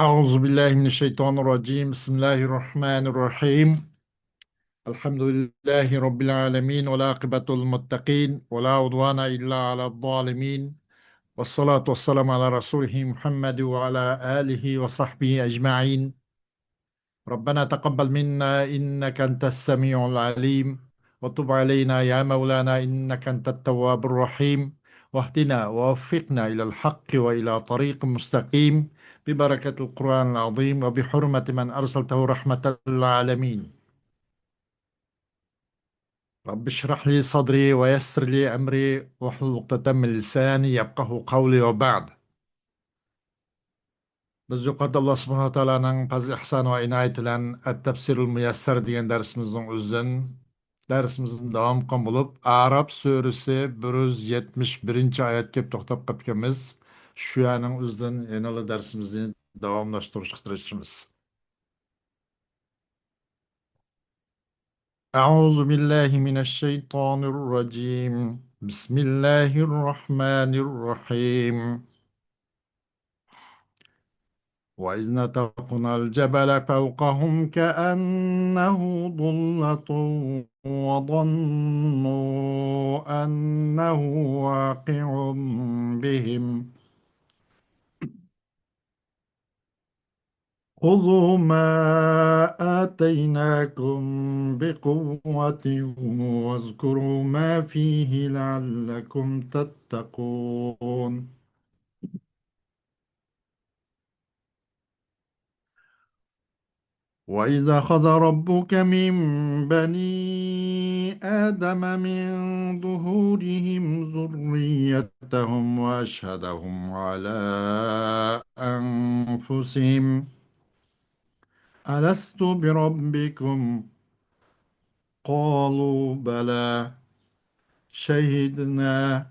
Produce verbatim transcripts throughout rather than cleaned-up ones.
أعوذ بالله من الشيطان الرجيم. بسم الله الرحمن الرحيم. الحمد لله رب العالمين، والعاقبة للمتقين، ولا عدوان إلا على الظالمين، والصلاة والسلام على رسوله محمد وعلى آله وصحبه أجمعين. ربنا تقبل منا إنك أنت السميع العليم، وتب علينا يا مولانا إنك أنت التواب الرحيم، واهدنا ووفقنا إلى الحق وإلى طريق مستقيم، ببركة القرآن العظيم وبحرمة من أرسلته رحمة للعالمين. رب اشرح لي صدري ويسر لي أمري واحلل عقدة من لساني يفقه قولي وبعد. بىز يۇقىرىدا ئاللا سۇبھانەھۇ ۋە تائالانىڭ پەزلى ئىھسان ۋە ئىنايىتى بىلەن ئەت-تەپسىرۇل مۇيەسسەر دېگەن دەرسىمىزنىڭ ئۆزىدىن دەرسىمىزنى داۋام قىلغان بولۇپ، ئەئراف سۈرىسى بىر يۈز يەتمىش بىرىنچى ئايەتكە كېلىپ توختاپ قاپتىكەنمىز. شۇ يەرنىڭ ئۆزىدىن يەنىلا دەرسىمىزنى داۋاملاشتۇرۇشقا تىرىشىمىز. أعوذ بالله من الشيطان الرجيم. بسم الله الرحمن الرحيم. وإذ نتقنا الجبل فوقهم كأنه ظلة وظنوا أنه واقع بهم. خذوا ما آتيناكم بقوة واذكروا ما فيه لعلكم تتقون. وإذ أخذ ربك من بني آدم من ظهورهم ذريتهم وأشهدهم على أنفسهم ألست بربكم؟ قالوا بلى شهدنا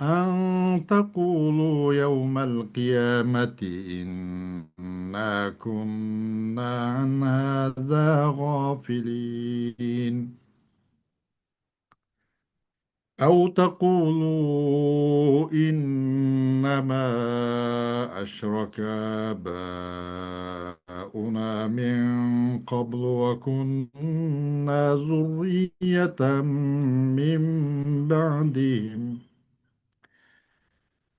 أن تقولوا يوم القيامة إنا كنا عن هذا غافلين. أو تقولوا إنما أشرك آباؤنا من قبل وكنا ذرية من بعدهم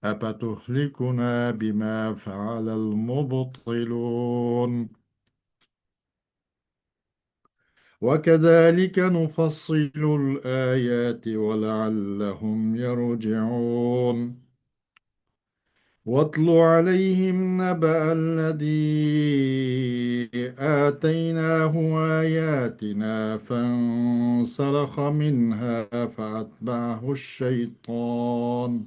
أفتهلكنا بما فعل المبطلون. وكذلك نفصل الآيات ولعلهم يرجعون. واتل عليهم نبأ الذي آتيناه آياتنا فانسلخ منها فأتبعه الشيطان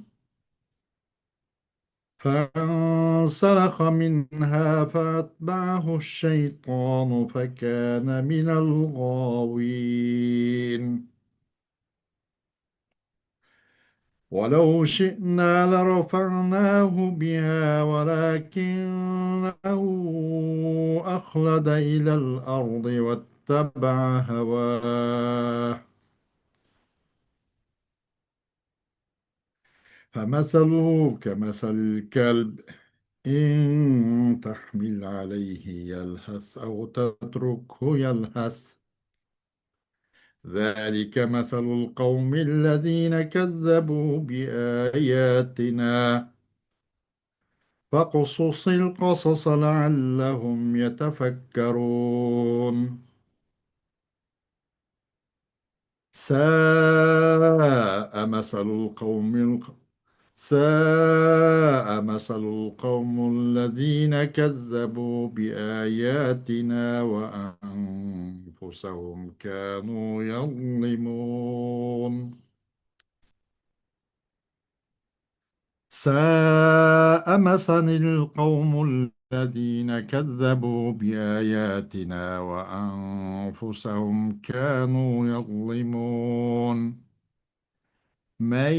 فانسلخ منها فأتبعه الشيطان فكان من الغاوين. ولو شئنا لرفعناه بها ولكنه أخلد إلى الأرض واتبع هواه فمثله كمثل الكلب إن تحمل عليه يلهث أو تتركه يلهث ذلك مثل القوم الذين كذبوا بآياتنا فاقصص القصص لعلهم يتفكرون. ساء مثل القوم الق-، ساء مثل القوم الذين كذبوا بآياتنا وأنفسهم كانوا يظلمون. ساء مثل القوم الذين كذبوا بآياتنا وأنفسهم كانوا يظلمون. من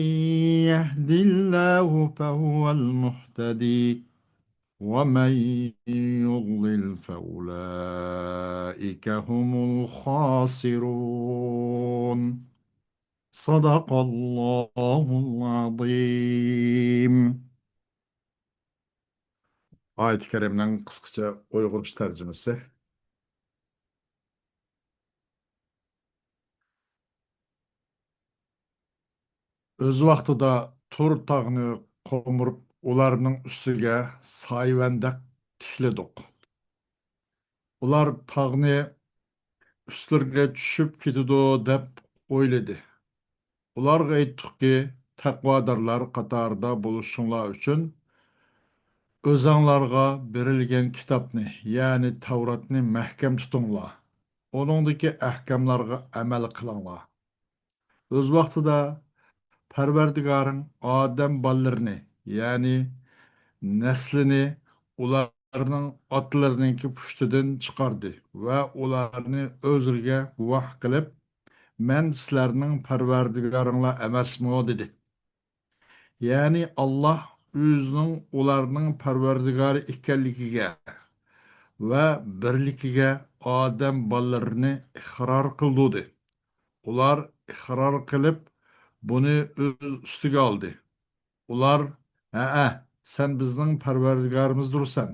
يهد الله فهو المهتدي ومن يضلل فأولئك هم الخاسرون. صدق الله العظيم. ئايىتى كەرىمىنىڭ قىسقىچە ئۇيغۇرچە تەرجىمىسى. ئۆز ۋاقتىدا تۇر تاغنى قومۇرۇپ، ئۇلارنىڭ ئۈستىگە سايىۋەندەك تىكلىدۇق. ئۇلار تاغنى ئۈستلىرىگە چۈشۈپ كېتىدۇ دەپ ئويلىدى. ئۇلارغا ئېيتتۇقكى، تەقۋادارلار قاتارىدا بولۇشۇڭلار ئۈچۈن ئۆزەڭلارغا بېرىلگەن كىتابنى، يەنى تەۋراتنى مەھكەم تۇتۇڭلار، ئۇنىڭدىكى ئەھكاملارغا ئەمەل قىلىڭلار. ئۆز ۋاقتىدا پەرۋەردىگارىڭ ئادەم بالىلىرىنى، يەنى نەسلىنى ئۇلارنىڭ ئاتىلىرىنىڭكى پۇشتىدىن چىقاردى ۋە ئۇلارنى ئۆزلىرىگە گۇۋاھ قىلىپ، «مەن سىلەرنىڭ پەرۋەردىگارىڭلار ئەمەسمۇ؟» دېدى. يەنى ئاللاھ ئۆزىنىڭ ئۇلارنىڭ پەرۋەردىگارى ئىكەنلىكىگە ۋە بىرلىكىگە ئادەم بالىلىرىنى ئىقرار قىلدۇردى. ئۇلار ئىقرار قىلىپ، بۇنى ئۆز ئۈستىگە ئالدى. ئۇلار، «ھەئە، سەن بىزنىڭ پەرۋەردىگارىمىزدۇرسەن.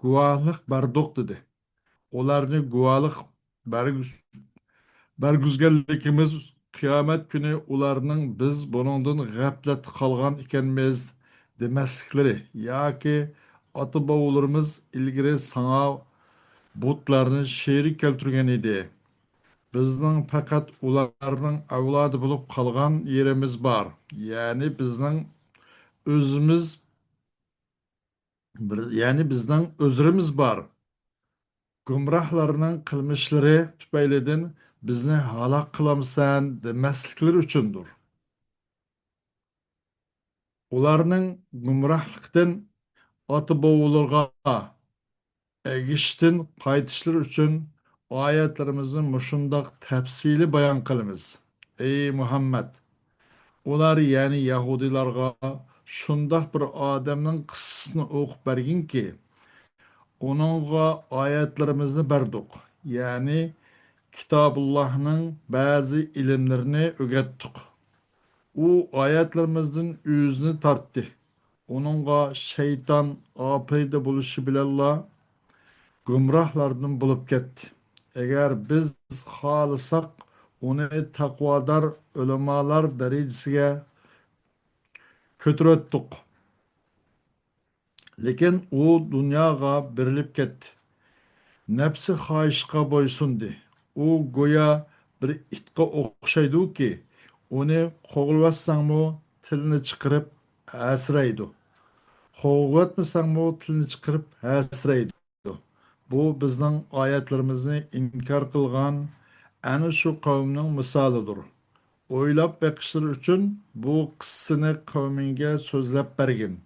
گۇۋاھلىق بەردۇق» دېدى. ئۇلارنى گۇۋاھلىق بەرگۈز-، بەرگۈزگەنلىكىمىز، قىيامەت كۈنى ئۇلارنىڭ «بىز بۇنىڭدىن غەپلەتتە قالغان ئىكەنمىز» دېمەسلىكلىرى ياكى «ئاتا-بوۋىلىرىمىز ئىلگىرى ساڭا بۇتلارنى شېرىك كەلتۈرگەن ئىدى. بىزنىڭ پەقەت ئۇلارنىڭ ئەۋلادى بولۇپ قالغان يېرىمىز بار. يەنى بىزنىڭ ئۆزىمىز، بىر، يەنى بىزنىڭ ئۆزرىمىز بار. گۇمراھلارنىڭ قىلمىشلىرى تۈپەيلىدىن بىزنى ھالاك قىلامسەن؟» دېمەسلىكلىرى ئۈچۈندۇر. ئۇلارنىڭ گۇمراھلىقتىن، ئاتا-بوۋىلىرىغا ئەگىشىشتىن قايتىشلىرى ئۈچۈن ئايەتلىرىمىزنى مۇشۇنداق تەپسىلىي بايان قىلىمىز. ئەي مۇھەممەد! ئۇلار، يەنى يەھۇدىيلارغا شۇنداق بىر ئادەمنىڭ قىسسىسىنى ئوقۇپ بەرگىنكى، ئۇنىڭغا ئايەتلىرىمىزنى بەردۇق، يەنى كىتابۇللاھنىڭ بەزى ئىلىملىرىنى ئۆگەتتۇق. ئۇ ئايەتلىرىمىزدىن ئۆزىنى تارتتى. ئۇنىڭغا شەيتان ئاپىرىدە بولۇشى بىلەنلا گۇمراھلاردىن بولۇپ كەتتى. ئەگەر بىز خالىساق، ئۇنى تەقۋادار ئۆلىمالار دەرىجىسىگە كۆتۈرۈۋەتتۇق. لېكىن ئۇ دۇنياغا بېرىلىپ كەتتى. نەپسى خاھىشقا بويسۇندى. ئۇ گويا بىر ئىتقا ئوخشايدۇكى، ئۇنى قوغلىۋەتسەڭمۇ تىلىنى چىقىرىپ ھەسىرەيدۇ. قوغلىۋەتمىسەڭمۇ تىلىنى چىقىرىپ ھەسىرەيدۇ. بۇ بىزنىڭ ئايەتلىرىمىزنى ئىنكار قىلغان ئەنە شۇ قەۋمنىڭ مىسالىدۇر. ئويلاپ بېقىشلىرى ئۈچۈن بۇ قىسسىنى قەۋمىڭگە سۆزلەپ بەرگىن.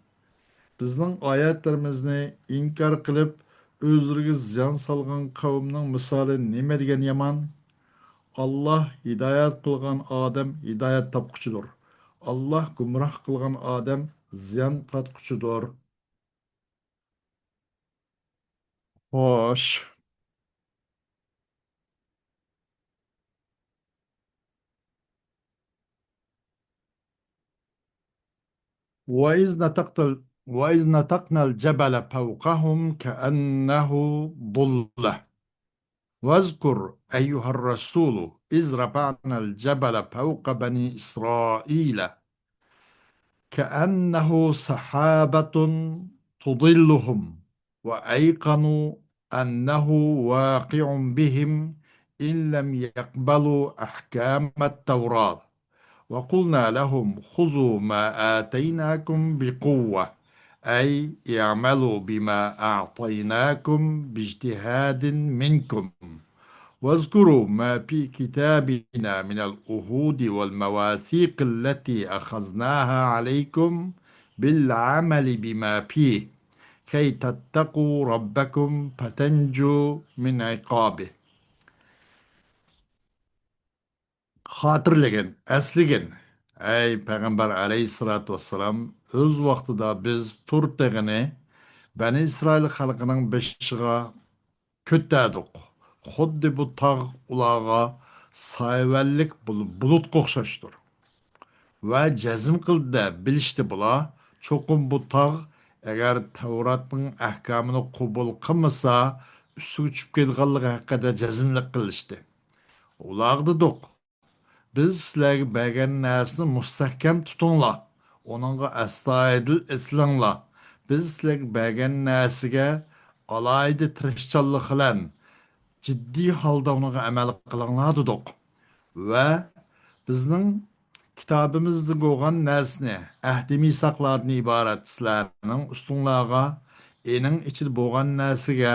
بىزنىڭ ئايەتلىرىمىزنى ئىنكار قىلىپ، ئۆزلىرىگە زىيان سالغان قەۋمنىڭ مىسالى نېمە دېگەن يامان! ئاللاھ ھىدايەت قىلغان ئادەم ھىدايەت تاپقۇچىدۇر. ئاللاھ گۇمراھ قىلغان ئادەم زىيان تارتقۇچىدۇر. خوش. وإذ نتقنا، وإذ نتقنا الجبل فوقهم كأنه ظلة. واذكر أيها الرسول إذ رفعنا الجبل فوق بني إسرائيل كأنه سحابة تظلهم وأيقنوا أنه واقع بهم إن لم يقبلوا أحكام التوراة. وقلنا لهم خذوا ما آتيناكم بقوة، أي اعملوا بما أعطيناكم باجتهاد منكم. واذكروا ما في كتابنا من العهود والمواثيق التي أخذناها عليكم بالعمل بما فيه كي تتقوا ربكم فتنجوا من عقابه. خاتىرىلىگىن، ئەسلىگىن، ئەي پەيغەمبەر ئەلەيھىسسالاتۇ ۋەسسالام، ئۆز ۋاقتىدا بىز تۇر تېغىنى بەنى ئىسرائىل خەلقىنىڭ بېشىغا كۆتەردۇق. خۇددى بۇ تاغ ئۇلارغا سايىۋەنلىك بۇل-، بۇلۇتقا ئوخشاشتۇر. ۋە جەزم قىلدى-دە، بىلىشتى بۇلار، چوقۇم بۇ تاغ ئەگەر تەۋراتنىڭ ئەھكامىنى قوبۇل قىلمىسا، ئۈستىگە چۈشۈپ كېتىدىغانلىقى ھەققىدە جەزملىك قىلىشتى. ئۇلارغا دېدۇق، بىز سىلەرگە بەرگەن نەرسىنى مۇستەھكەم تۇتۇڭلار، ئۇنىڭغا ئەستايىدىل ئېسىلىڭلار. بىز سىلەرگە بەرگەن نەرسىگە ئالاھىدە تىرىشچانلىق بىلەن جىددىي ھالدا ئۇنىڭغا ئەمەل قىلىڭلار دېدۇق. ۋە بىزنىڭ كىتابىمىزدا بولغان نەرسىنى، ئەھدى مىساقلاردىن ئىبارەت سىلەرنىڭ ئۈستۈڭلارغا، ئېنىڭ ئىچىدە بولغان نەرسىگە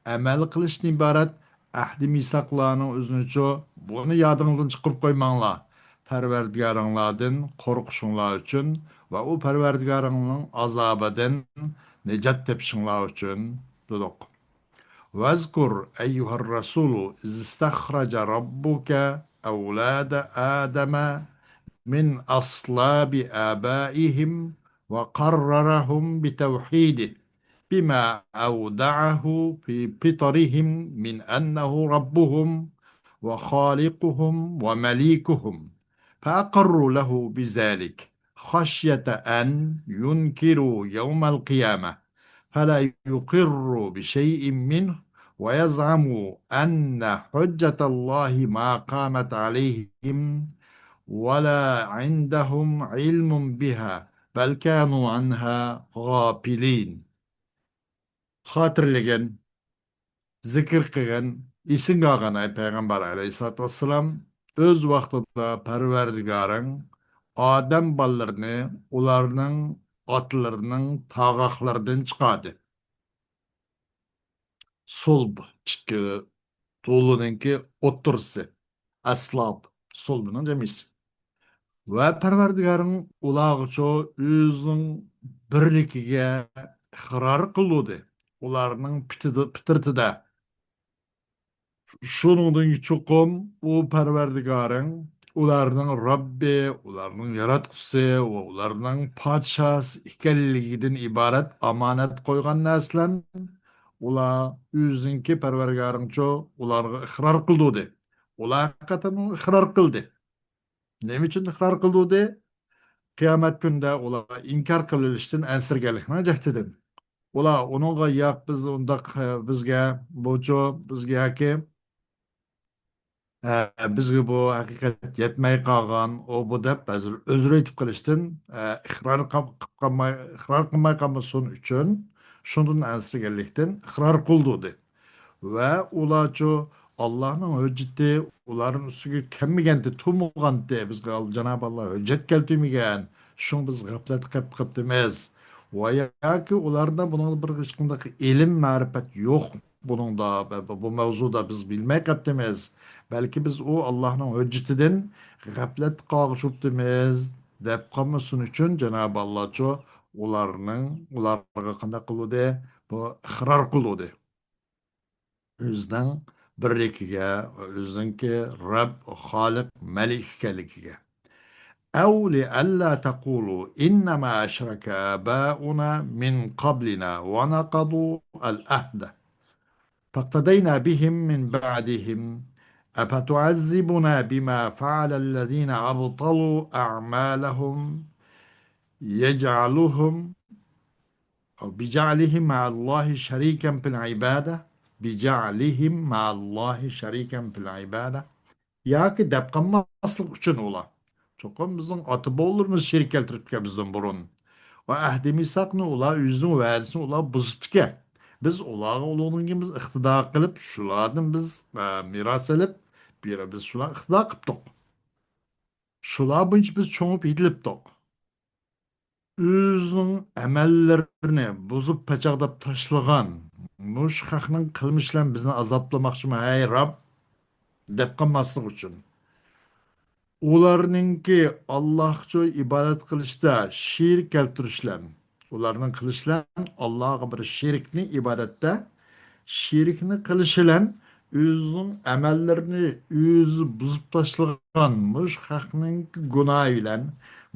ئەمەل قىلىشتىن ئىبارەت ئەھدى مىساقلارنىڭ ئۆزىنىچۇ، بۇنى يادىڭىزدىن چىقىرىپ قويماڭلار. پەرۋەردىگارىڭلاردىن قورقۇشۇڭلار ئۈچۈن ۋە ئۇ پەرۋەردىگارىڭنىڭ ئازابىدىن نىجات تېپىشىڭلار ئۈچۈن دېدۇق. واذكر أيها الرسول إذ استخرج ربك أولاد آدم من أصلاب آبائهم وقررهم بتوحيده بما أودعه في فطرهم من أنه ربهم وخالقهم ومليكهم، فأقروا له بذلك خشية أن ينكروا يوم القيامة، فلا يقروا بشيء منه ويزعموا أن حجة الله ما قامت عليهم ولا عندهم علم بها، بل كانوا عنها غافلين. خاتىرىلىگىن، زىكىر قىلغىن، ئېسىڭگە ئالغىن، ئەي پەيغەمبەر ئەلەيھىسسالاتۇ ۋەسسالام، ئۆز ۋاقتىدا پەرۋەردىگارىڭ ئادەم بالىلىرىنى ئۇلارنىڭ ئاتىلىرىنىڭ تاغاقلىرىدىن چىقاردى. سۇلب، ئىككى تولىنىڭكى ئوتتۇرىسى. ئەسلاب، سۇلبىنىڭ جەمئىسى. ۋە پەرۋەردىگارىڭ ئۇلارغىچۇ ئۆزىنىڭ بىرلىكىگە ئىقرار قىلدۇردى. ئۇلارنىڭ پىتىدە-، پىترىتىدە. شۇنىڭدىن چوقۇم ئۇ پەرۋەردىگارىڭ ئۇلارنىڭ رەببى، ئۇلارنىڭ ياراتقۇسى ۋە ئۇلارنىڭ پادىشاھسى ئىكەنلىكىدىن ئىبارەت ئامانەت قويغان نەرسىلەرنى ئۇلار ئۆزىنىڭكى پەرۋەردىگارىڭچۇ ئۇلارغا ئىقرار قىلدۇردى. ئۇلار ھەقىقەتەن ئىقرار قىلدى. نېمە ئۈچۈن ئىقرار قىلدۇردى؟ قىيامەت كۈنىدە ئۇلار ئىنكار قىلىۋېلىشتىن ئەنسىرىگەنلىكنىڭ جەھتىدىن. ئۇلار ئۇنىڭغا ياق، بىز ئۇنداق، بىزگە بۇچۇ، بىزگە ياكى، ئە، بىزگە بۇ ھەقىقەت يەتمەي قالغان، ئۇ بۇ دەپ بەزىلەر ئۆزرە ئېيتىپ قېلىشتىن، ئە، ئىقرار قىلىپ قالماي، ئىقرار قىلماي قالمىسۇن ئۈچۈن شۇندىن ئەنسىرىگەنلىكتىن ئىقرار قىلدۇردى. ۋە ئۇلارچۇ، ئاللاھنىڭ ھۆججىتى ئۇلارنىڭ ئۈستىگە كەلمىگەنتى، تۇرمىغانتى، بىزگە جانابى ئاللا ھۆججەت كەلتۈرمىگەن، شۇڭا بىز غەپلەتتە قېلىپ قېپتىمىز. ۋە ياكى ئۇلاردا بۇنىڭدا بىر ھېچقانداق ئىلىم، مەرىپەت يوق، بۇنىڭدا، بۇ، بۇ مەۋزۇدا بىز بىلمەي قېپتىمىز. بەلكى بىز ئۇ ئاللاھنىڭ ھۆججىتىدىن غەپلەتتە قالغۇچۇپتىمىز، دەپ قالمىسۇن ئۈچۈن جانابى ئاللاچۇ ئۇلارنىڭ، ئۇلارغا قانداق قىلدى؟ بۇ ئىقرار قىلدى. ئۆزىنىڭ بىرلىكىگە، ئۆزىنىڭكى رەب، خالىق، مەلىك ئىكەنلىكىگە. أو لئلا تقولوا إنما أشرك آباؤنا من قبلنا ونقضوا العهد فاقتدينا بهم من بعدهم أفتعذبنا بما فعل الذين أبطلوا أعمالهم يجعلهم أو بجعلهم مع الله شريكا في العبادة، بجعلهم مع الله شريكا في العبادة. ياكى دەپ قالماسلىق ئۈچۈن ئۇلار. چوقۇم بىزنىڭ ئاتا-بوۋىلىرىمىز شېرىك كەلتۈرۈپتىكەن بىزدىن بۇرۇن. ۋە ئەھدى مىساقنى ئۇلار، ئۆزىنىڭ ۋەدىسىنى ئۇلار بۇزۇپتىكەن. بىز ئۇلارغا ئۇلۇغۇنىڭكى بىز ئىقتىدا قىلىپ، شۇلاردىن بىز، ئە، مىراس ئېلىپ، بىر-، بىز شۇلار ئىقتىدا قىپتۇق. شۇلار بويىچە بىز چوڭىيىپ يېتىلىپتۇق. ئۆزىنىڭ ئەمەللىرىنى بۇزۇپ پاچاقلاپ تاشلىغان مۇشۇ خەقنىڭ قىلمىشى بىلەن بىزنى ئازابلىماقچىمۇ، ھەي رەب، دەپ قالماسلىق ئۈچۈن. ئۇلارنىڭكى ئاللاھقىچۇ ئىبادەت قىلىشتا شېرىك كەلتۈرۈشلەن، ئۇلارنىڭ قىلىشلەن ئاللاھقا بىر شېرىكنى ئىبادەتتە شېرىكنى قىلىشىلەن ئۆزىنىڭ ئەمەللىرىنى ئۆزى بۇزۇپ تاشلىغان مۇشۇ خەقنىڭ گۇناھى بىلەن،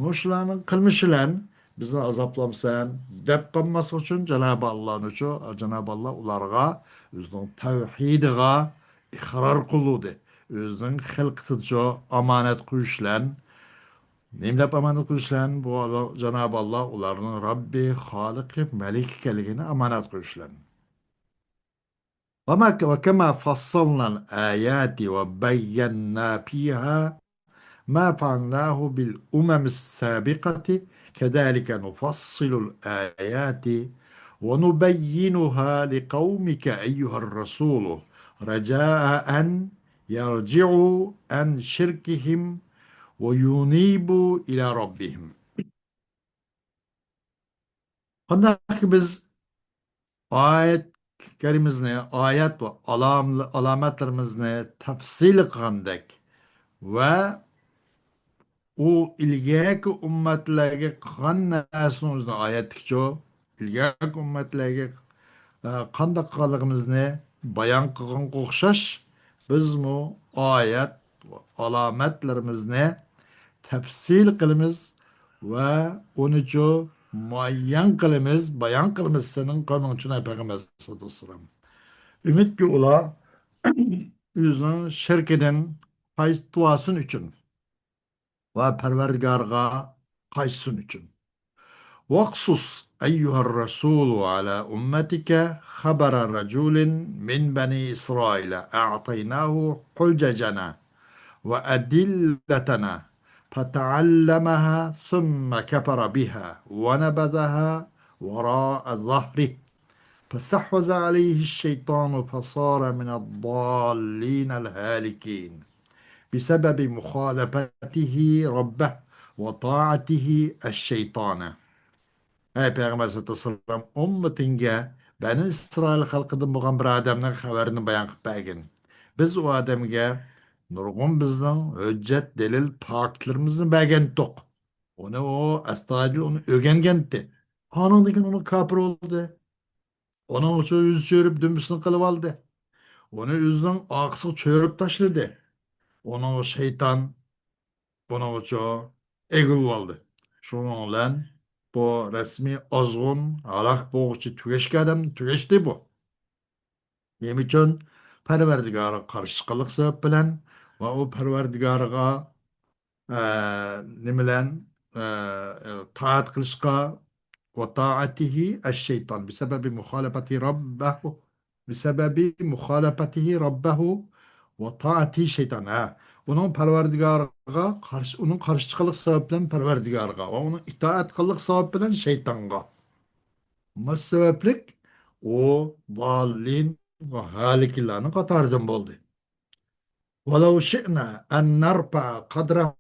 مۇشۇلارنىڭ قىلمىشى بىلەن بىزنى ئازابلامسەن دەپ قالماسلىق ئۈچۈن جانابى ئاللانىچۇ، جانابى ئاللا ئۇلارغا ئۆزىنىڭ تەۋھىدىغا ئىقرار قىلدى. ئۆزىنىڭ خىلقىتىدىچۇ ئامانەت قويۇشلەن نېمە دەپ ئامانەت قويۇشلارنى؟ بۇ جانابى ئاللا ئۇلارنىڭ رەببى، خالىقى، مەلىكى ئىكەنلىكىنى ئامانەت قويۇشلارنى. وما، وكما فصلنا الآيات وبينا فيها ما فعلناه بالأمم السابقة كذلك نفصل الآيات ونبينها لقومك أيها الرسول رجاء أن يرجعوا عن شركهم وينيبوا إلى ربهم. قانداقكى بىز ئايەت كەرىمىزنى، ئايەت ۋە ئالام-، ئالامەتلىرىمىزنى تەپسىلىي قىلغاندەك ۋە ئۇ ئىلگەركى ئۈممەتلەرگە قىلغان نەرسىنىڭ ئۆزىنى ئايەتتىكىچۇ، ئىلگەركى ئۈممەتلەرگە، ئە، قانداق قىلغانلىقىمىزنى بايان قىلغانغا ئوخشاش، بىزمۇ ئايەت ۋە ئالامەتلىرىمىزنى تەپسىل قىلىمىز ۋە ئۇنىچۇ مۇئەييەن قىلىمىز، بايان قىلىمىز سېنىڭ قەۋمىڭ ئۈچۈن، ئەي پەيغەمبەر ئەلەيھىسسالاتۇ ۋەسسالام. ئۈمىدكى ئۇلار ئۆزىنىڭ شىركىدىن قايتىۋالسۇن ئۈچۈن ۋە پەرۋەردىگارىغا قايتسۇن ئۈچۈن. واقصص أيها الرسول على أمتك خبر رجل من بني إسرائيل أعطيناه حججنا وأدلتنا فتعلمها ثم كفر بها ونبذها وراء ظهره فاستحوذ عليه الشيطان فصار من الضالين الهالكين بسبب مخالفته ربه وطاعته الشيطان. ئەي پەيغەمبەر سەللەللاھۇ ئەلەيھى ۋەسەللەم، ئۈممىتىڭگە بەنى ئىسرائىل خەلقىدىن بولغان بىر ئادەمنىڭ خەۋىرىنى بايان قىلىپ بەرگىن. بىز ئۇ ئادەمگە نۇرغۇن بىزنىڭ ھۆججەت، دەلىل، پاكىتلىرىمىزنى بەرگەنتۇق. ئۇنى ئۇ ئەستايىدىل ئۇنى ئۆگەنگەنتى. ئانىڭدىن كېيىن ئۇنىڭ كاپىر بولدى. ئۇنىڭ ئۈچۈن يۈز چۆرۈپ دۈمبىسىنى قىلىۋالدى. ئۇنى ئۆزىنىڭ ئارقىسىغا چۆرۈپ تاشلىدى. ئۇنىڭغا شەيتان، ئۇنىڭغىچۇ ئېگىلىۋالدى. شۇنىڭ بىلەن بۇ رەسمىي ئازغۇن، ھالاك بولغۇچى تۈگەشكەن ئادەم تۈگەشتى بۇ. نېمە ئۈچۈن؟ پەرۋەردىگارىغا قارشى چىققانلىق سەۋەب بىلەن ۋە ئۇ پەرۋەردىگارىغا ئە، نېمە بىلەن، ئە، ئە، تائەت قىلىشقا، وطاعته الشيطان بسبب مخالفته ربه، بسبب مخالفته ربه وطاعته الشيطان. ھە، ئۇنىڭ پەرۋەردىگارىغا قارشى، ئۇنىڭ قارشى چىققانلىق سەۋەب بىلەن پەرۋەردىگارىغا ۋە ئۇنىڭ ئىتائەت قىلغانلىق سەۋەب بىلەن شەيتانغا. مۇشۇ سەۋەبلىك ئۇ ضالين ۋە ھالىكىنلارنىڭ قاتارىدىن بولدى. ولو شئنا أن نرفع قدره،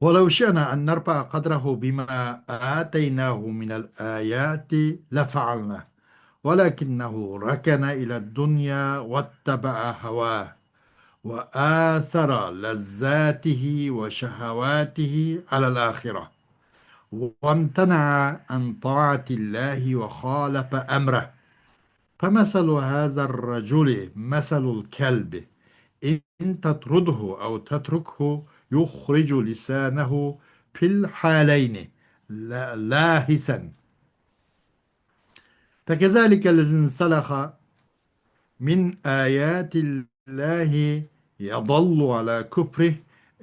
ولو شئنا أن نرفع قدره بما آتيناه من الآيات لفعلنا، ولكنه ركن إلى الدنيا واتبع هواه، وآثر لذاته وشهواته على الآخرة، وامتنع عن طاعة الله وخالف أمره. فمثل هذا الرجل مثل الكلب إن تطرده أو تتركه يخرج لسانه في الحالين لا-، لاهثا. فكذلك الذي انسلخ من آيات الله يضل على كفره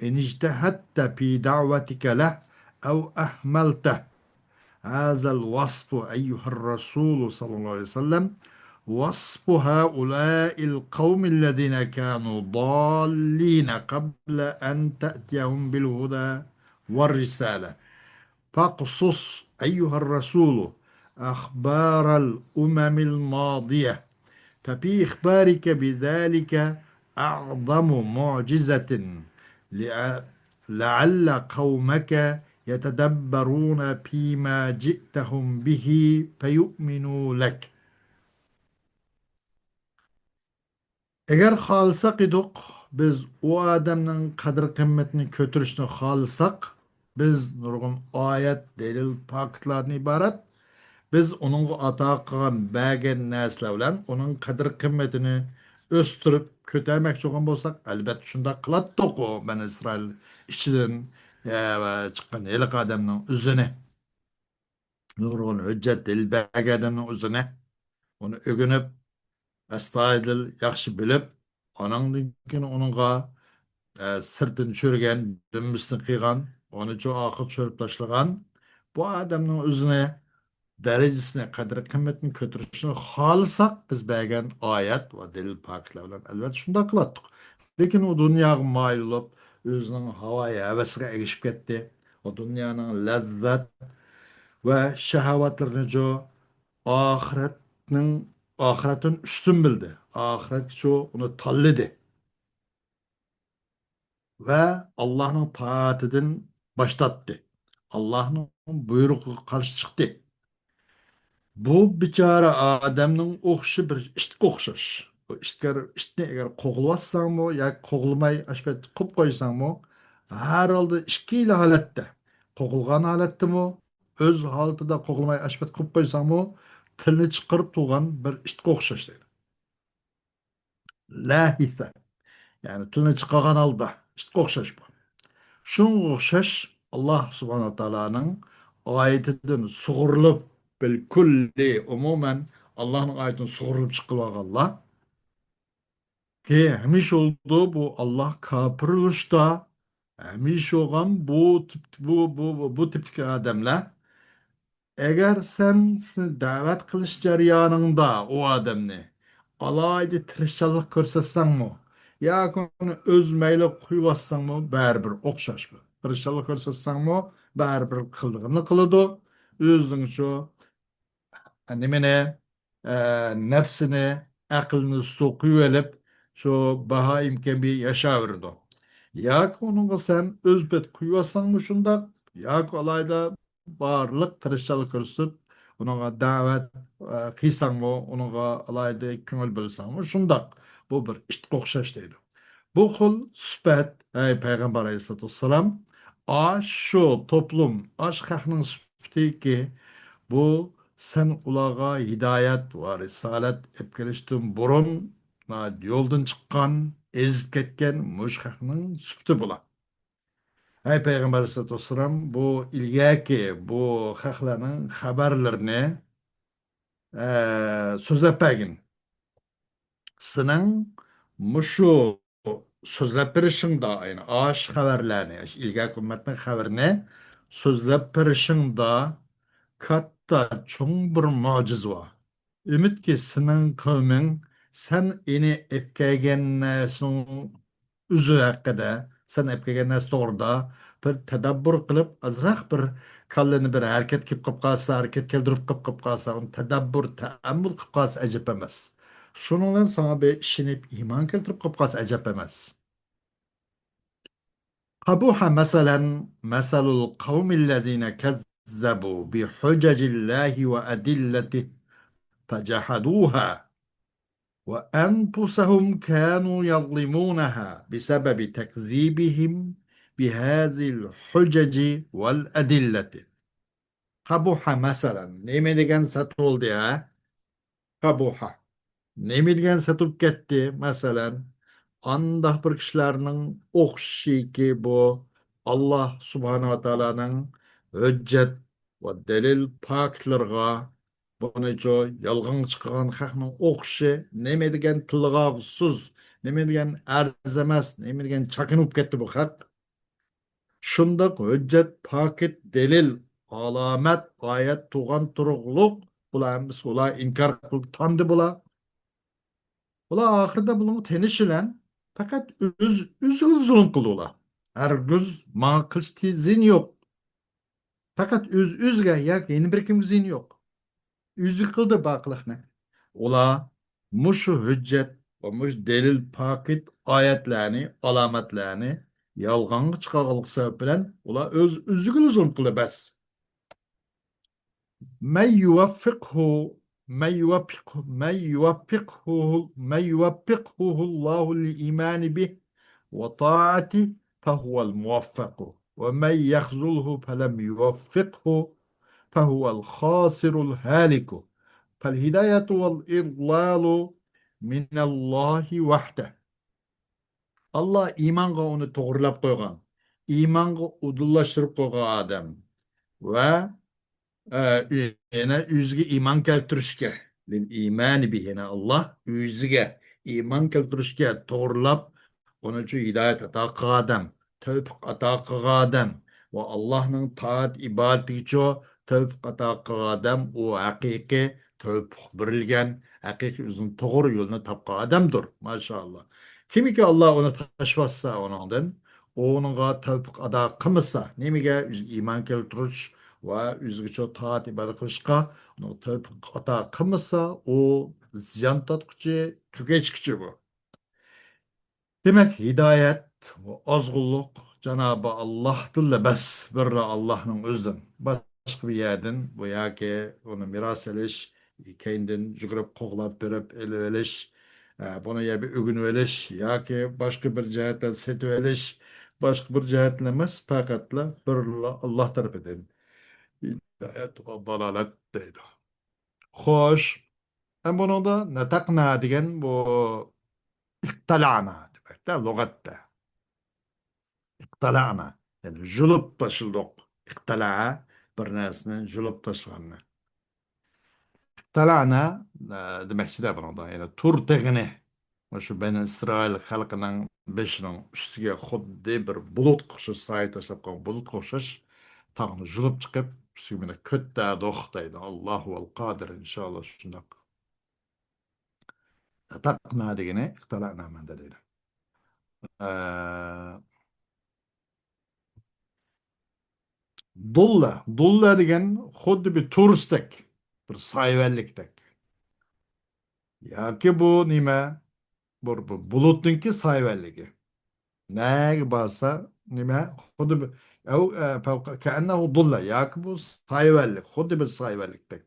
إن اجتهدت في دعوتك له أو أهملته. هذا الوصف أيها الرسول صلى الله عليه وسلم وصف هؤلاء القوم الذين كانوا ضالين قبل أن تأتيهم بالهدى والرسالة. فاقصص أيها الرسول أخبار الأمم الماضية، ففي إخبارك بذلك أعظم معجزة، لع-، لعل قومك يتدبرون فيما جئتهم به فيؤمنوا لك. ئەگەر خالىساق ئىدۇق، بىز ئۇ ئادەمنىڭ قەدىر-قىممىتىنى كۆتۈرۈشنى خالىساق، بىز نۇرغۇن ئايەت، دەلىل، پاكىتلاردىن ئىبارەت، بىز ئۇنىڭغا ئاتا قىلغان، بەرگەن نەرسىلەر بىلەن ئۇنىڭ قەدىر-قىممىتىنى ئۆستۈرۈپ كۆتەرمەكچى بولغان بولساق، ئەلبەتتە شۇنداق قىلاتتۇق ئۇ بەنى ئىسرائىل ئىچىدىن، ئە، چىققان ھېلىقى ئادەمنىڭ ئۆزىنى. نۇرغۇن ھۆججەت، دەلىل بەرگەن ئادەمنىڭ ئۆزىنى، ئۇنى ئۆگىنىپ، ئەستايىدىل ياخشى بىلىپ، ئاناڭدىن كېيىن ئۇنىڭغا، سىرتىنى چۆرگەن، دۈمبىسىنى قىيغان، ئۇنىچۇ ئاخىر چۆرۈپ تاشلىغان. بۇ ئادەمنىڭ ئۆزىنى، دەرىجىسىنى، قەدىر-قىممىتىنى كۆتۈرۈشنى خالىساق، بىز بەرگەن ئايەت ۋە دەلىل پاكىتلار بىلەن ئەلۋەتتە شۇنداق قىلاتتۇق. لېكىن ئۇ دۇنياغا مايىل بولۇپ، ئۆزىنىڭ ھاۋايى ھەۋەسىگە ئەگىشىپ كەتتى. ئۇ دۇنيانىڭ لەززەت ۋە شەھۋەتلىرىنىچۇ ئاخىرەتنىڭ، ئاخىرەتتىن ئۈستۈن بىلدى. ئاخىرەتكىچۇ ئۇنى تاللىدى. ۋە ئاللاھنىڭ تائىتىدىن باش تارتتى. ئاللاھنىڭ بۇيرۇقىغا قارشى چىقتى. بۇ بىچارە ئادەمنىڭ ئوخشى بىر ئىتقا ئوخشاش. بۇ ئىتكە، ئىتنى ئەگەر قوغلىۋاتساڭمۇ ياكى قوغلىماي ئاشۇ پەيتتە قويۇپ قويساڭمۇ، ھەر ھالدا ئىككىلا ھالەتتە، قوغلىغان ھالەتتىمۇ، ئۆز ھالىتىدە قوغلىماي ئاشۇ پەيتتە قويۇپ قويساڭمۇ، تىلنى چىقىرىپ تۇرغان بىر ئىتقا ئوخشاش دەيدۇ. لاھىسە. يەنى تىلنى چىقارغان ھالدا ئىتقا ئوخشاش بۇ. شۇنىڭغا ئوخشاش ئاللاھ سۇبھانەھۇ ۋە تائالانىڭ ئايىتىدىن سۇغۇرۇلۇپ، بىلكۈللى، ئومۇمەن ئاللاھنىڭ ئايىتىدىن سۇغۇرۇلۇپ چىقىۋالغانلار كى ھەمىشە بولىدۇ بۇ ئاللاھ كاپىرلىشتا، ھەمىشە بولغان بۇ تىپ، بۇ، بۇ، بۇ، بۇ تىپتىكى ئادەملەر. ئەگەر سەن سېنى دەۋەت قىلىش جەريانىڭدا ئۇ ئادەمنى ئالاھىدە تىرىشچانلىق كۆرسەتسەڭمۇ ياكى ئۇنى ئۆز مەيلىگە قويۇۋاتساڭمۇ بەرىبىر ئوخشاش بۇ. تىرىشچانلىق كۆرسەتسەڭمۇ بەرىبىر قىلىدىغىنىنى قىلىدۇ. ئۆزىنىڭ شۇ نېمىنى، ئە، نەپسىنى، ئەقلىنى ئۈستىگە قويۇۋېلىپ، شۇ باھائىم كەبى ياشاۋېرىدۇ. ياكى ئۇنىڭغا سەن ئۆز پېتى قويۇۋاتساڭمۇ شۇنداق، ياكى ئالاھىدە بارلىق تىرىشچانلىق كۆرسىتىپ، ئۇنىڭغا دەۋەت، ئە، قىلساڭمۇ، ئۇنىڭغا ئالاھىدە كۆڭۈل بۆلسەڭمۇ شۇنداق. بۇ بىر ئىتقا ئوخشاش دەيدۇ. بۇ خىل سۈپەت، ئەي پەيغەمبەر ئەلەيھىسسالاتۇ ۋەسسالام، ئاشۇ توپلۇم، ئاشۇ خەقنىڭ سۈپىتىكى، بۇ سەن ئۇلارغا ھىدايەت ۋە رىسالەت ئېلىپ كېلىشتىن بۇرۇن يولدىن چىققان، ئېزىپ كەتكەن مۇشۇ خەقنىڭ سۈپىتى بۇلار. ئەي پەيغەمبەر ئەلەيھىسسالاتۇ ۋەسسالام، بۇ ئىلگەركى بۇ خەقلەرنىڭ خەۋەرلىرىنى، ئە، سۆزلەپ بەرگىن. سېنىڭ مۇشۇ سۆزلەپ بېرىشىڭدا، يەنى ئاشۇ خەۋەرلەرنى، ئاشۇ ئىلگەركى ئۈممەتنىڭ خەۋىرىنى سۆزلەپ بېرىشىڭدا كاتتا، چوڭ بىر مۆجىزە بار. ئۈمىدكى سېنىڭ قەۋمىڭ سەن ئېنى ئەپكەلگەن نەرسىنىڭ ئۆزى ھەققىدە، سەن ئەپكەلگەن نەرسە توغرىدا بىر تەدەببۇر قىلىپ، ئازراق بىر كاللىنى بىر ھەرىكەت قىلىپ قىلىپ قالسا، ھەرىكەت كەلتۈرۈپ قىلىپ قىلىپ قالسا، ئۇنى تەدەببۇر، تەئەممۇل قىلىپ قالسا ئەجەب ئەمەس. شۇنىڭ بىلەن ساڭا بىر ئىشىنىپ، ئىمان كەلتۈرۈپ قىلىپ قالسا ئەجەب ئەمەس. قبح مثلا مثل القوم الذين كذبوا بحجج الله وأدلته فجحدوها وأنفسهم كانوا يظلمونها بسبب تكذيبهم بهذه الحجج والأدلة. قبح مثلا. نېمە دېگەن سەت بولدى، ھە؟ قبح. نېمە دېگەن سەت بولۇپ كەتتى؟ مەسىلەن، ئانداق بىر كىشىلەرنىڭ ئوخشىشىكى بۇ، ئاللا سۇبھانەھۇ ۋە تائالانىڭ ھۆججەت ۋە دەلىل پاكىتلىرىغا بۇنىچۇ يالغانغا چىقارغان خەقنىڭ ئوخشىشى. نېمە دېگەن تىلغاغۇسىز، نېمە دېگەن ئەرزىمەس، نېمە دېگەن چاكىنا بولۇپ كەتتى بۇ خەق. شۇنداق ھۆججەت، پاكىت، دەلىل، ئالامەت، ئايەت، تۇغان تۇرۇقلۇق، بۇلار ھەممىسى ئۇلار ئىنكار قىلىپ تاندى بۇلار. بۇلار ئاخىرىدا بۇنىڭغا تېنىشىلەن پەقەت ئۆز، ئۆزىگىلا زۇلۇم قىلدى ئۇلار. ھەرگىز ماڭا قىلىش زىيىنى يوق. پەقەت ئۆز، ئۆزىگە ياكى يەنە بىر كىمگە زىيىنى يوق. ئۆزىگە قىلدى بارلىق قىلىقنى. ئۇلار مۇشۇ ھۆججەت ۋە مۇشۇ دەلىل پاكىت ئايەتلەرنى، ئالامەتلەرنى يالغانغا چىقارغانلىقى سەۋەب بىلەن ئۇلار ئۆز، ئۆزىگىلا زۇلۇم قىلدى بەس. من يوفقه، من يوفقه، من يوفقه، من يوفقه الله للإيمان به وطاعته فهو الموفق، ومن يخذله فلم يوفقه فهو الخاسر الهالك. فالهداية والإضلال من الله وحده. ئاللا ئىمانغا ئۇنى توغرىلاپ قويغان، ئىمانغا ئۇدۇللاشتۇرۇپ قويغان ئادەم ۋە، ئە، ئۆ-، يەنە ئۆزىگە ئىمان كەلتۈرۈشكە، لىل ئىمانى بىھ، يەنە ئاللا ئۆزىگە ئىمان كەلتۈرۈشكە، توغرىلاپ ئۇنىڭ ئۈچۈن ھىدايەت ئاتا قىلغان ئادەم، تەۋپىق ئاتا قىلغان ئادەم ۋە ئاللاھنىڭ تائەت ئىبادىتىگىچۇ تەۋپىق ئاتا قىلغان ئادەم، ئۇ ھەقىقىي تەۋپىق بېرىلگەن، ھەقىقىي ئۆزىنىڭ توغرا يولىنى تاپقان ئادەمدۇر. ماشائاللا. كىمكى ئاللا ئۇنى تاشلىۋاتسا ئۇنىڭدىن، ئۇنىڭغا تەۋپىق ئاتا قىلمىسا، نېمىگە ئىمان كەلتۈرۈش ۋە ئۆزىگىچۇ تائەت ئىبادەت قىلىشقا ئۇنىڭغا تەۋپىق ئاتا قىلمىسا، ئۇ زىيان تارتقۇچى، تۈگەشكۈچى بۇ. دېمەك، ھىدايەت ۋە ئازغۇنلۇق جانابى ئاللاھتىنلا بەس، بىرلا ئاللاھنىڭ ئۆزىدىن. باشقا بىر يەردىن بۇ ياكى ئۇنى مىراس ئېلىش، كەينىدىن يۈگۈرۈپ قوغلاپ بېرىپ ئېلىۋېلىش، ئە، بۇنى يا بىر ئۆگىنىۋېلىش ياكى باشقا بىر جەھەتتىن سېتىۋېلىش، باشقا بىر جەھەتتىن ئەمەس، پەقەتلا بىرلا ئاللاھ تەرىپىدىن. ھىدايەت ۋە دالالەت دەيدۇ. خوش. ھەم بۇنىڭدا نەتەقنا دېگەن بۇ ئىقتەلەنا دېمەكتە لۇغەتتە. ئىقتەلەنا. يەنى يۇلۇپ تاشلىدۇق. ئىقتەلە بىر نەرسىنى يۇلۇپ تاشلىغاننى. ئىقتەلەنا، ئە، دېمەكچىدە بۇنىڭدا. يەنى تۇر تېغىنى. مۇشۇ بەنى ئىسرائىل خەلقىنىڭ بېشىنىڭ ئۈستىگە خۇددى بىر بۇلۇتقا ئوخشاش، سايە تاشلاپ قويغان بۇلۇتقا ئوخشاش تاغنى يۇلۇپ چىقىپ، ئۈستىگە مېنى كۆتەردۇق دەيدۇ. ئاللاھۇ ۋەل قادىر، ئىنشاللا شۇنداق. نەتەقنا دېگىنى ئىقتەلەنا مەنىدە دەيدۇ. ئە، دۇللە. دۇللە دېگەن خۇددى بىر تۇرۇستەك، بىر سايىۋەنلىكتەك. ياكى بۇ نېمە؟ بۇ، بۇ بۇلۇتنىڭكى سايىۋەنلىكى. نەگە بارسا، نېمە؟ خۇددى بىر، ئەۋ، ئە، پەۋقە، كەئەننەھۇ دۇللە. ياكى بۇ سايىۋەنلىك، خۇددى بىر سايىۋەنلىكتەك.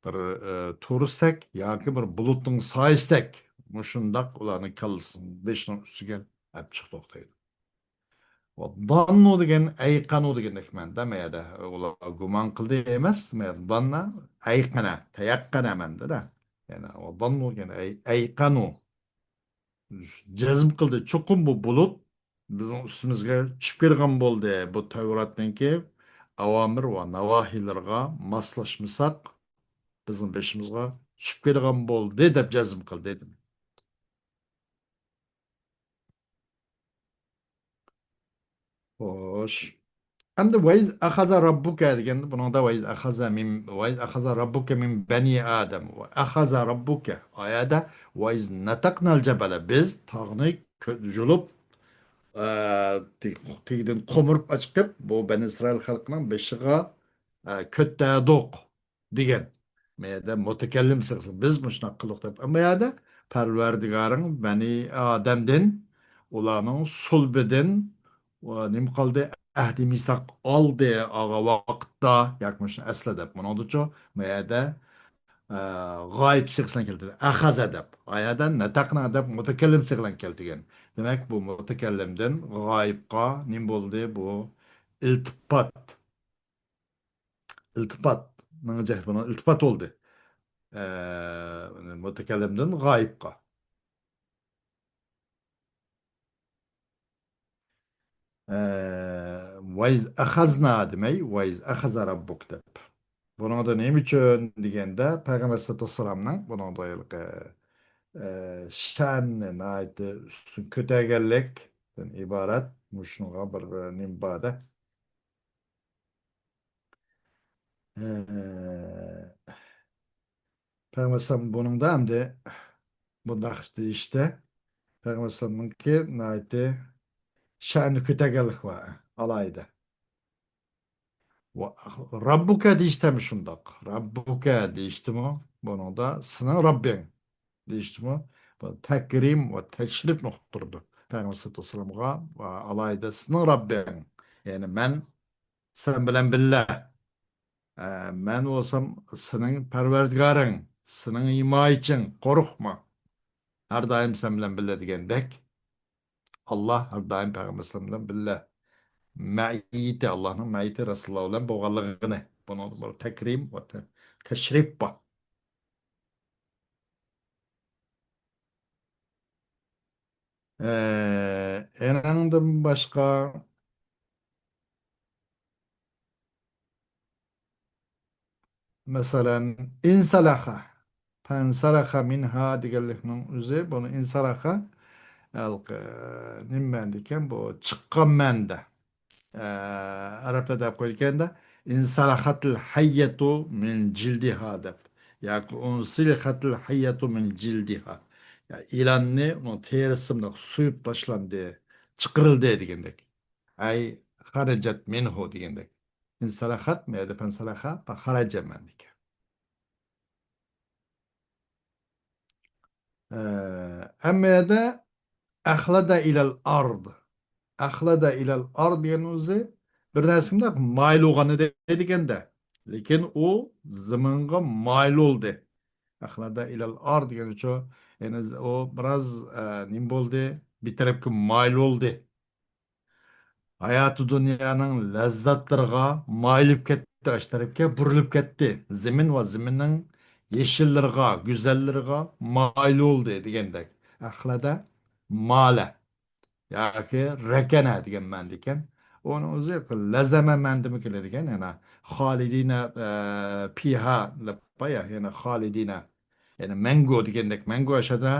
بىر، ئە، تۇرۇستەك ياكى بىر بۇلۇتنىڭ سايىسىدەك. مۇشۇنداق ئۇلارنىڭ كاللىسىنىڭ بېشىنىڭ ئۈستىگە ئەپ چىقتۇق دەيدۇ. ۋە داننۇ دېگەن ئەيقەنۇ دېگەندەك مەنىدە، مەيەدە ئۇلار گۇمان قىلدى ئەمەس، مەيەدە داننا ئەيقەنە، تەيەققەنە مەنىدە. يەنى ۋە داننۇ دېگەن ئەي-، ئەيقەنۇ. جەزم قىلدى، چوقۇم بۇ بۇلۇت بىزنىڭ ئۈستىمىزگە چۈشۈپ كېلىدىغان بولدى. بۇ تەۋراتنىڭكى ئاۋامىر ۋە ناۋاھىلىرىغا ماسلاشمىساق، بىزنىڭ بېشىمىزغا چۈشۈپ كېلىدىغان بولدى، دەپ جەزم قىلدى. خوش. ئەمدى ۋەيز ئەخەزە رەببۇكە دېگەندە، بۇنىڭدا ۋەيز ئەخەزە مىن، ۋەيز ئەخەزە رەببۇكە مىن بەنى ئادەم. ۋە ئەخەزە رەببۇكە. ئايەدە ۋەيز نەتەقنەل جەبەلە. بىز تاغنى كۆ-، يۇلۇپ، ئە، تېگ-، تېگىدىن قومۇرۇپ ئاچىقىپ، بۇ بەنى ئىسرائىل خەلقىنىڭ بېشىغا، ئە، كۆتەردۇق. دېگەن. مەيەدە مۇتەكەللىم سىغىسى، بىز مۇشۇنداق قىلدۇق دەپ. ئەمما يەردە پەرۋەردىگارىڭ بەنى ئادەمدىن، ئۇلارنىڭ سۇلبىدىن، ئۇ نېمە قىلدى؟ ئەھدى مىساق ئالدى ئالغان ۋاقىتتا، ياكى مۇشۇنى ئەسلە دەپ. بۇنىڭدىچۇ، مەيەدە، ئە، غايىب سىغىسىنى كەلتۈردى. ئەخەزە دەپ. ئايەدە نەتەقنا دەپ مۇتەكەللىم سىغىلەن كەلتۈرگەن. دېمەك، بۇ مۇتەكەللىمدىن غايىبقا نېمە بولدى؟ بۇ ئىلتىپات. ئىلتىپاتنىڭ جەھدى بۇنىڭ ئىلتىپات بولدى. ئە، مۇتەكەللىمدىن غايىبقا. ئە، ۋەيز ئەخەزنا دېمەي، ۋەيز ئەخەزە رەببۇك دەپ. بۇنىڭدا نېمە ئۈچۈن دېگەندە، پەيغەمبەر سەللەللاھۇ ئەلەيھى ۋەسەللەمنىڭ بۇنىڭدا ھېلىقى، ئە، شەننى ناھايىتى ئۈستۈن كۆتەرگەنلىكتىن ئىبارەت مۇشۇنىڭغا بىر نېمە بار-دە. ئە، پەيغەمبەر ئەلەيھىسسالام بۇنىڭدا ئەمدى بۇنداق دېيىشتە، پەيغەمبەر ئەلەيھىسسالامنىڭكى ناھايىتى شەنى كۆتەرگەنلىك بار، ئالاھىدە. ۋە رەببۇكە دېيىشتەمۇ شۇنداق. رەببۇكە دېيىشتىمۇ بۇنىڭدا سېنىڭ رەببىڭ دېيىشتىمۇ بۇ تەكرىم ۋە تەشرىپ نۇقتىسىدۇر. پەيغەمبەر ئەلەيھىسسالام ئۇلارغا ۋە ئالاھىدە سېنىڭ رەببىڭ، يەنى مەن سەن بىلەن بىللە. ئە، مەن بولسام سېنىڭ پەرۋەردىگارىڭ، سېنىڭ ھىمايىچىڭ، قورقما. ھەر دائىم سەن بىلەن بىللە دېگەندەك، ئاللا ھەر دائىم پەيغەمبەر ئەلەيھىسسالام بىلەن بىللە. مەئىيىتى، ئاللانىڭ مەئىيىتى رەسۇلۇللا بىلەن بولغانلىقىنى، بۇنىڭدا بىر تەكرىم ۋە تە-، تەشرىپ بار. ئە، ئېنىڭدىن باشقا، مەسىلەن، ئىنسەلەخە، فەنسەلەخە مىنھا دېگەنلىكنىڭ ئۆزى، بۇنى ئىنسەلەخە، ھېلىقى نېمە مەنىدىكەن بۇ؟ چىققان مەنىدە. ئە، ئەرەبلەر دەپ قويىدىكەندە، انسلخت الحية من جلدها دەپ. ياكى انسلخت الحية من جلدها. يا، ئىلاننى ئۇنىڭ تېرىسى بىلەن سويۇپ باشلاندى، چىقىرىلدى دېگەندەك. ئەي خرجت منه دېگەندەك. انسلخت، مەيدە فانسلخ، خرج مەنىدىكەن. ئە، ئەمما يەردە أخلد إلى الأرض. أخلد إلى الأرض دېگەن ئۆزى بىر نەرسىگە مايىل بولغان ئىدى دېگەندە. لېكىن ئۇ زېمىنغا مايىل بولدى. أخلد إلى الأرض دېگەن شۇ، يەنى ئۇ بىراز، ئە، نېمە بولدى؟ بىر تەرەپكە مايىل بولدى. ھاياتى دۇنيانىڭ لەززەتلىرىغا مايىلىپ كەتتى، ئاشۇ تەرەپكە بۇرۇلۇپ كەتتى. زېمىن ۋە زېمىننىڭ يېشىللىرىغا، گۈزەللىرىغا مايىل بولدى دېگەندەك. ئەخلەدە مالە ياكى رەكەنە دېگەن مەنىدىكەن. ئۇنىڭ ئۆزى لەزەمە مەنىدىمۇ كېلىدىكەن. يەنە خالىدىنە، ئە، پىھا دەپ بايا، يەنە خالىدىنە. يەنى مەڭگۈ دېگەندەك، مەڭگۈ ئاشۇدا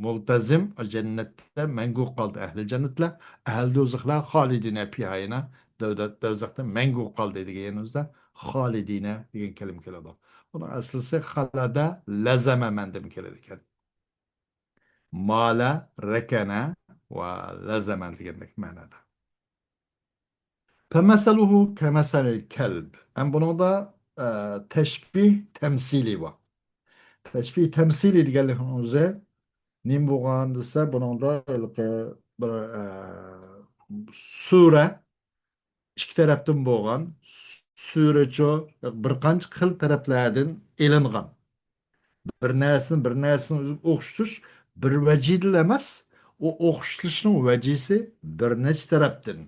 مۇلتەزىم، جەننەتتە مەڭگۈ قالدى ئەھلى جەننەتلەر. ئەھلى دوزاخلار خالىدىنە پىھا، يەنە دەۋدە-، دوزاختا مەڭگۈ قالدى دېگەن يەنى ئۆزىدە خالىدىنە دېگەن كەلىمە كېلىدۇ. بۇنىڭ ئەسلىسى خەلەدە لەزەمە مەنىدىن كېلىدىكەن. مالە، رەكەنە ۋە لەزەمە دېگەندەك مەنىدە. فمثله كمثل الكلب. ئەمما بۇنىڭدا، ئە، تەشبىھ تەمسىلىي بار. تەشبىھ تەمسىلىي دېگەنلىكنىڭ ئۆزى نېمە بولغان دېسە، بۇنىڭدا ھېلىقى بىر، ئە، سۈرە ئىككى تەرەپتىن بولغان، سۈرەچۇ بىر قانچە خىل تەرەپلەردىن ئېلىنغان. بىر نەرسىنى بىر نەرسىنىڭ ئۆزىگە ئوخشىتىش بىر ۋەجىدىن ئەمەس، ئۇ ئوخشىتىشنىڭ ۋەجىسى بىر نەچچە تەرەپتىن.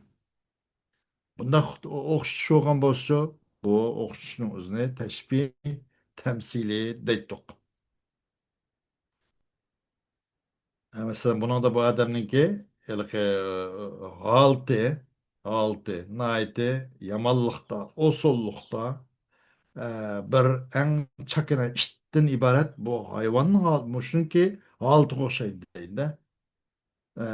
بۇنداق ئوخشىتىش بولغان بولسىچۇ، بۇ ئوخشىتىشنىڭ ئۆزىنى تەشبىھ تەمسىلىي دەيتتۇق. ھە، مەسىلەن، بۇنىڭدا بۇ ئادەمنىڭكى ھېلىقى ھالىتى، ھالىتى ناھايىتى يامانلىقتا، ئوساللىقتا، ئە، بىر ئەڭ چاكىنا ئىتتىن ئىبارەت بۇ ھايۋاننىڭ ھال-، مۇشۇنىڭكى ھالىتىگە ئوخشايدۇ دەيدۇ. ئە،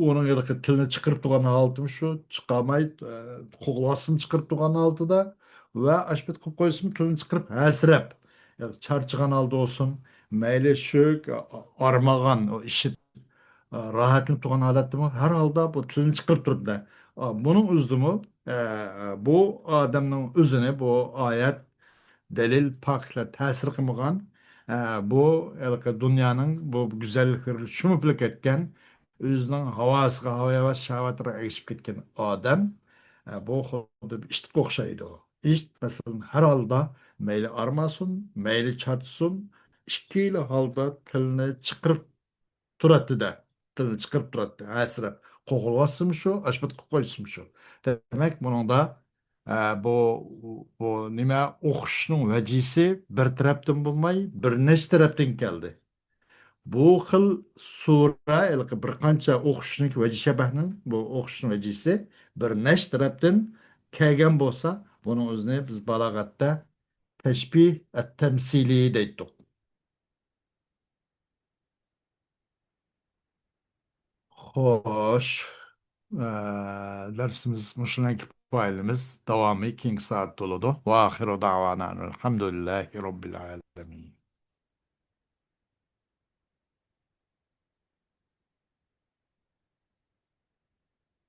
ئۇنىڭ ھېلىقى تىلىنى چىقىرىپ تۇرغان ھالىتىمۇ شۇ، چىقارماي، ئە، قوغلىۋاتسىمۇ چىقىرىپ تۇرغان ھالىتىدە ۋە ئاشۇ پېتى قىلىپ قويسىمۇ تىلىنى چىقىرىپ ھەسىرەپ، يا چارچىغان ھالدا بولسۇن، مەيلى شۆك، ئا-، ئارمىغان، ئىششىپ، ئا، راھەتلىنىپ تۇرغان ھالەتتىمۇ ھەر ھالدا بۇ تىلىنى چىقىرىپ تۇرىدۇ. ئا، بۇنىڭ ئۆزىدىمۇ، ئە، بۇ ئادەمنىڭ ئۆزىنى بۇ ئايەت دەلىل، پاكىتلار تەسىر قىلمىغان، ئە، بۇ ھېلىقى دۇنيانىڭ بۇ گۈزەللىكلىرىگە چۆمۈپلا كەتكەن، ئۆزىنىڭ ھاۋاسىغا، ھاۋا-ھەۋەس شەھۋەتلىرىگە ئەگىشىپ كەتكەن ئادەم، ئە، بۇ خۇددى بىر ئىتقا ئوخشايدۇ. ئىت، مەسىلەن، ھەر ھالدا مەيلى ئارماسۇن، مەيلى چارچىسۇن، ئىككىلا ھالدا تىلىنى چىقىرىپ تۇراتتى-دە، تىلىنى چىقىرىپ تۇراتتى، ھەسىرەپ. قوغلىۋاتسىمۇ شۇ، ئاشۇ پېتى قىلىپ قويسىمۇ شۇ. دېمەك، بۇنىڭدا، ئە، بۇ، بۇ نېمە، ئوخشىشنىڭ ۋەجىسى بىر تەرەپتىن بولماي، بىر نەچچە تەرەپتىن كەلدى. بۇ خىل سۇرە، ھېلىقى بىر قانچە ئوخشىشنىڭ ۋەجى شەبەھنىڭ، بۇ ئوخشىشنىڭ ۋەجىسى بىر نەچچە تەرەپتىن كەلگەن بولسا، بۇنىڭ ئۆزىنى بىز بالاغەتتە تەشبىھ ئەت-تەمسىلىي دەيتتۇق. خوش. ئە، دەرسىمىز مۇشۇنىڭ كۇپايىلىمىز. داۋامى كېيىنكى سائەتتە بولىدۇ. وآخر دعوانا أن الحمد لله رب العالمين.